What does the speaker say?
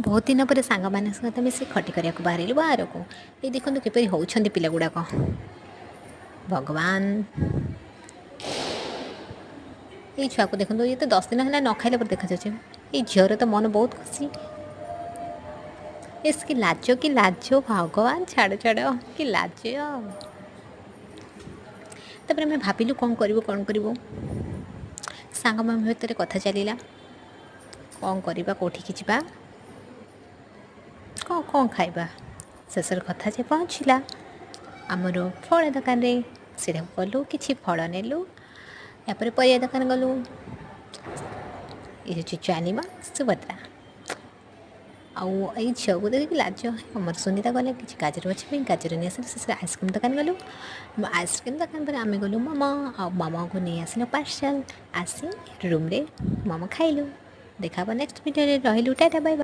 ବହୁତ ଦିନ ପରେ ସାଙ୍ଗମାନଙ୍କ ସହିତ ମିଶି ଖଟି କରିବାକୁ ବାହାରିଲୁ ବାହାରକୁ। ଏଇ ଦେଖନ୍ତୁ କିପରି ହେଉଛନ୍ତି ପିଲା ଗୁଡ଼ାକ, ଭଗବାନ! ଏଇ ଛୁଆକୁ ଦେଖନ୍ତୁ, ଇଏ ତ 10 ଦିନ ହେଲା ନ ଖାଇଲା ପରେ ଦେଖାଯାଉଛି। ଏଇ ଝିଅର ତ ମନ ବହୁତ ଖୁସି। ଇସ୍, କି ଲାଜ, କି ଲାଜ, ଭଗବାନ! ଛାଡ଼ ଛାଡ଼, କି ଲାଜ! ତାପରେ ଆମେ ଭାବିଲୁ କ'ଣ କରିବୁ, କ'ଣ କରିବୁ। ସାଙ୍ଗମାନଙ୍କ ଭିତରେ କଥା ଚାଲିଲା, କ'ଣ କରିବା, କେଉଁଠିକି ଯିବା, କ'ଣ କ'ଣ ଖାଇବା। ଶେଷରେ କଥା ଯେ ପହଞ୍ଚିଲା ଆମର ଫଳ ଦୋକାନରେ। ସେଠାକୁ ଗଲୁ, କିଛି ଫଳ ନେଲୁ। ତାପରେ ପରିବା ଦୋକାନ ଗଲୁ। ଏ ହେଉଛି ଚାନିମା ସୁଭଦ୍ରା ଆଉ ଏଇ ଝିଅକୁ ଦେଖିକି ଲାଜ। ଆମର ସୁନିତା ଗଲେ କିଛି ଗାଜର ବାଛିବା ପାଇଁ, ଗାଜର ନେଇ ଆସିଲୁ। ଶେଷରେ ଆଇସ୍କ୍ରିମ୍ ଦୋକାନ ଗଲୁ। ଆଇସ୍କ୍ରିମ୍ ଦୋକାନ ପରେ ଆମେ ଗଲୁ ମୋମୋ ଆଉ ମୋମୋକୁ ନେଇ ଆସିଲୁ ପାର୍ସଲ୍। ଆସି ରୁମ୍ରେ ମୋମୋ ଖାଇଲୁ। ଦେଖା ହେବ ନେକ୍ସଟ ଭିଡ଼ିଓରେ। ରହିଲୁ, ଟାଟା, ବାଇ।